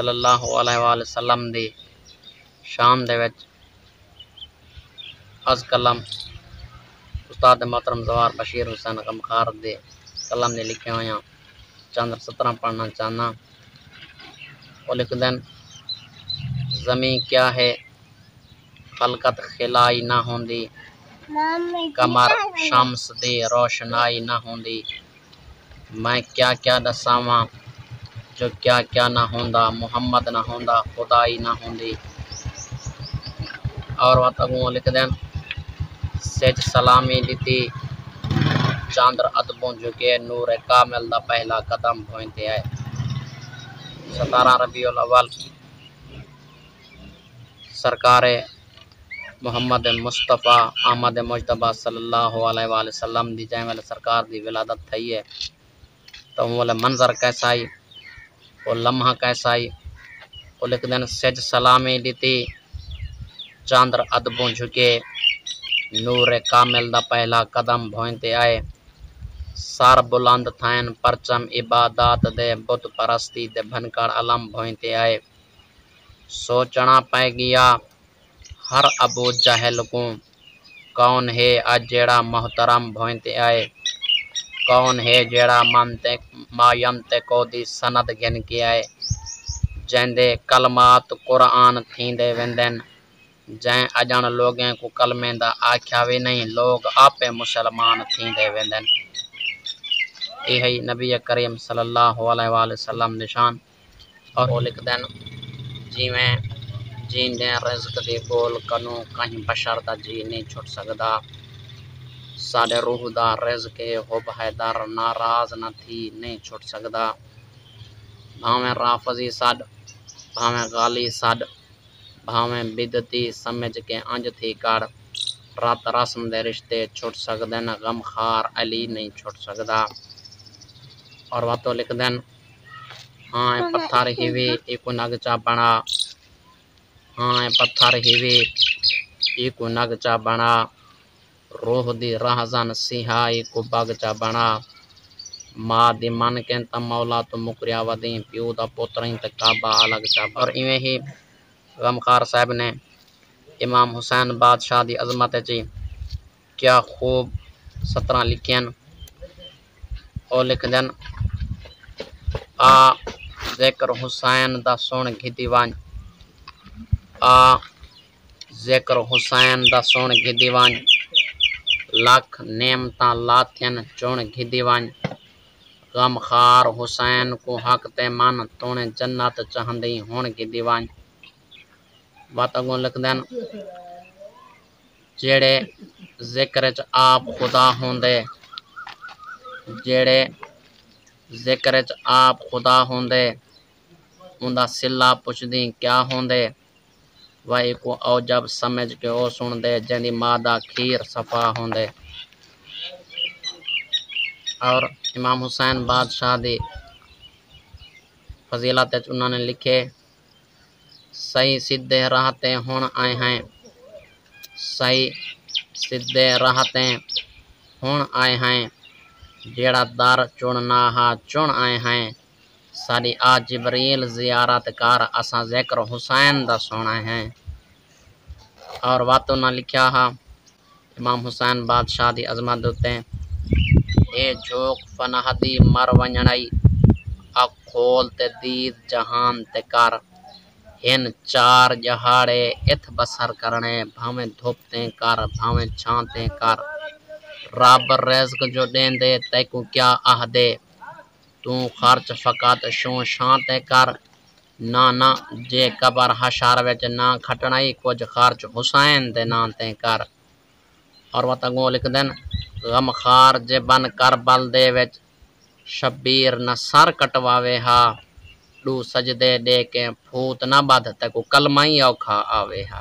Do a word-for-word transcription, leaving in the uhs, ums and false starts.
صلی اللہ علیہ وآلہ وسلم دی شان دے وچ از قلم استاد محترم زوار بشیر حسین غمخوار دے قلم دے لکھیاں ہویاں چند سطراں پڑھنا چاہنا۔ او لکھدن، زمین کیا ہے، خلقت خلائی نہ ہوندی، قمر شمس دی روشنائی نہ ہوندی۔ میں کیا کیا ݙساواں جو کیا کیا نہ ہوندا، محمد نہ ہوندا، خدائی نہ ہوندی۔ اور وت اڳوں لکھدن، سج سلامی ݙتی، چندر ادبوں جھکے، نور کامل دا پہلا قدم بھوئیں تے آئے۔ ستارہ ربیع الاول سرکار محمد مصطفیٰ احمد مجتبیٰ صلی اللہ علیہ وآلہ وسلم دی جئیں ویلے سرکار دی ولادت تھئی ہے، تاں اوں ویلے منظر کیسا ہئی، او لمحہ کیسا ہئی۔ او لکھدن، سج سلامی ݙتی، چندر ادبوں جھکے، نور کامل دا پہلا قدم بھوئیں تے آئے، سر بلند تھئن پرچم عبادات دے، بت پرستی دے بھنکڑ علم بھوئیں تے آئے۔ سوچݨا پئے ڳیا ہر ابو جہل کوں، کون ہے اڄ جیڑھا محترم بھوئیں تے آئے؟ کون ہے جیڑھا منطق، ما ینطق دی سند گھن کے آئے؟ جیندے کلمات قرآن تھیندے ویندن، جئیں اڄݨ لوگیں کوں کلمے دا آکھیا وی نئیں، لوگ آپے مسلمان تھیندے ویندن۔ اے ہئی نبی کریم صلی اللہ علیہ وآلہ وسلم دی شان۔ اور او لکھدن، جیویں جیندیں رزق دی ڳول کنوں کہیں بشر دا جی نئیں چھٹ سڳدا، ساݙے روح دا رزق اے حب حیدر، ناراض نہ تھی نئیں چھٹ سڳدا۔ بھانویں رافضی سݙ، بھانویں غالی سݙ، بھانویں بدعتی سمجھ کے انج تھی کڑ، رت رسم دے رشتے چھٹ سڳدن، غمخوار علی نئیں چھٹ سڳدا۔ اور وت او لکھدن، ہاں اے پتھر ہیوی، ایکوں نگ چا بݨا۔ ہاں اے پتھر ہیوی، ایکوں نگ چا بݨا۔ روح دی راہزن سیہا، ایکوں بگ چا بݨا۔ ماء دی من کیں تاں مولا توں مکریا ودیں، پیو دا پتر ایں تے کعبہ الگ چا بݨا۔ اور ایویں ہی غمخوار صاحب نے امام حسین بادشاہ دی عظمت اچ کیا خوب سطراں لکھین۔ او لکھدن، آ ذکر حسین دا سݨ گھدی ونڄ، آ ذکر حسین دا سݨ گھدی ونڄ، لکھ نعمتاں لاتھین چݨ گھدی ونڄ۔ غمخوار حسین کوں حق تے من، توݨے جنت چاہندیں ہݨ گھدی ونڄ۔ وت اڳوں لکھدن، جیڑھے ذکر اچ آپ خدا ہوندے، جیڑھے ذکر اچ آپ خدا ہوندے، اوندا صلہ پچھدیں کیا ہوندے؟ و ایکوں اوجب سمجھ کے او سݨدے، جیندی ماء دا کھیر صفا ہوندے۔ اور امام حسین بادشاہ دی فضیلت اچ انہاں نے لکھے، سئیں سدھے راہ تے ہݨ آئے ہیں، سئیں سدھے راہ تے ہݨ آئے ہیں، جیڑھا در چݨنا ہا چݨ آئے ہیں، ساݙی آ جبریل زیارت کر، اساں ذکر حسین دا سݨ آئے ہیں۔ اور وت انہاں لکھیا ہا امام حسین بادشاہ دی عظمت اتے، اے جھوک فناہ دی مر ونڄݨائی، اکھ کھول تے دید جہان تے کر، ہن چار ڄہاڑے اتھ بسر کرݨے، بھانویں دھپ تیں کر، بھانویں چھاں تیں کر، رب رزق جو ݙیندے تیکوں کیا آہدے، توں خرچ فقط شوں شاں تیں کر، نہ نہ جے قبر حشر وچ نہ کھٹݨائی، کجھ خرچ حسین دے ناں تیں کر۔ اور وت اڳوں لکھدن، غمخوار جے بن کربل دے وچ شبیر نہ سر کٹواوے ہا، ݙو سجدے ݙے کے پھوت نہ ٻدھ، تیکوں کلمہ ای اوکھا آوے ہا۔